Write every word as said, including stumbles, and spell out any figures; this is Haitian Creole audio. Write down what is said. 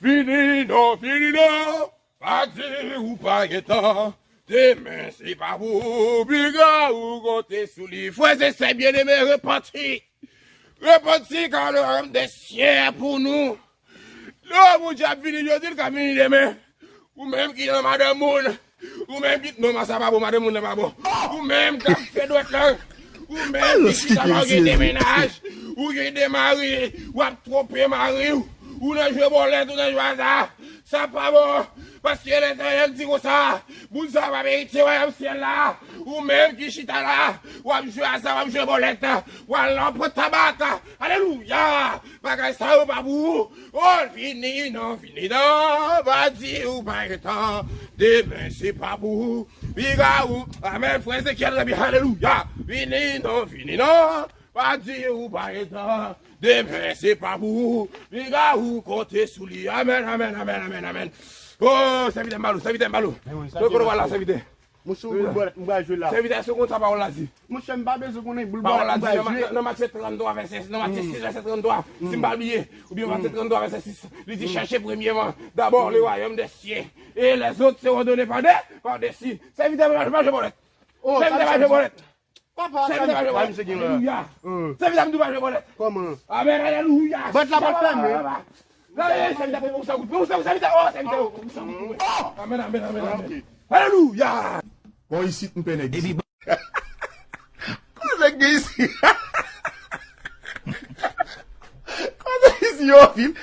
Vini non, vini non, pa di ou pa gen tan. Demen se pa pou ou, piga ou konte sou li. Frè e sè byeneme, repanti. Repanti, ka le wayòm dè syè pou nou. Lè Bondye ap vini jodi, l ka vini demen. Ou menm ki nan madanm moun, ou menm ki, non, sa pa bon, madanm moun nan pa bon. Ou menm k ap fè dwèt lan, ou menm ki chita la, ou gen de mennaj, ou gen de mari, w ap twonpe mari w, ou nan jwe bòlèt, ou nan jwe aza, sa pa bon. Paske Letènèl di konsa, moun sa pa merite wayòm syèl la. Ou menm ki chita la, w ap jwe aza, w ap jwe bòlèt, w al nan pòt tabak. Alelouya! Bagay sa yo pa pou ou. Oh, vini non, vini non, pa di ou pa gen tan. Demen se pa pou ou. Piga ou. Amèn, frè Ezekyèl, trè byen. Alelouya! Vini non, vini non, pa di ou pa gen tan. Demen se pa pou ou. Piga ou konte sou li. Amèn, amèn, amèn, amèn, amèn. Oh, sèvitè m ba l ou, sèvitè m ba l ou. Kote w pral la, sèvitè? Monchè, boul bòlèt, m pral jwe la. Sèvitè, se konn sa pawòl la di. Monchè, m pa bezwen konnen boul bòlèt, m pral jwe. Pawòl la di, nan, nan Matye tranntwa, vèsè, nan Matye sis, vèsè tranntwa, si m pa bliye, oubyen Matye tranntwa, vèsè sis, li di, chèche premyèman dabò le royaume des cieux, et les autres seront donnés par de, par dessus. Sèvitè, pa jwe bòlèt. Sèvitè, pa jwe bòlèt. Papa, sa misye gen la. Alelouya. Sèvitè, m di w pa jwe bòlèt. Kòman? Amèn, alelouya. Bòlèt la pral fèmen. Sèvitè, pou sa gout, pou sa gout, sèvitè, oh, sèvitè, pou sa gout. Amèn, amèn, amèn, amèn. Alelouya. Bon, isit, m pè nèg isit. Kote nèg gen isit? Kote isit, yo, vil?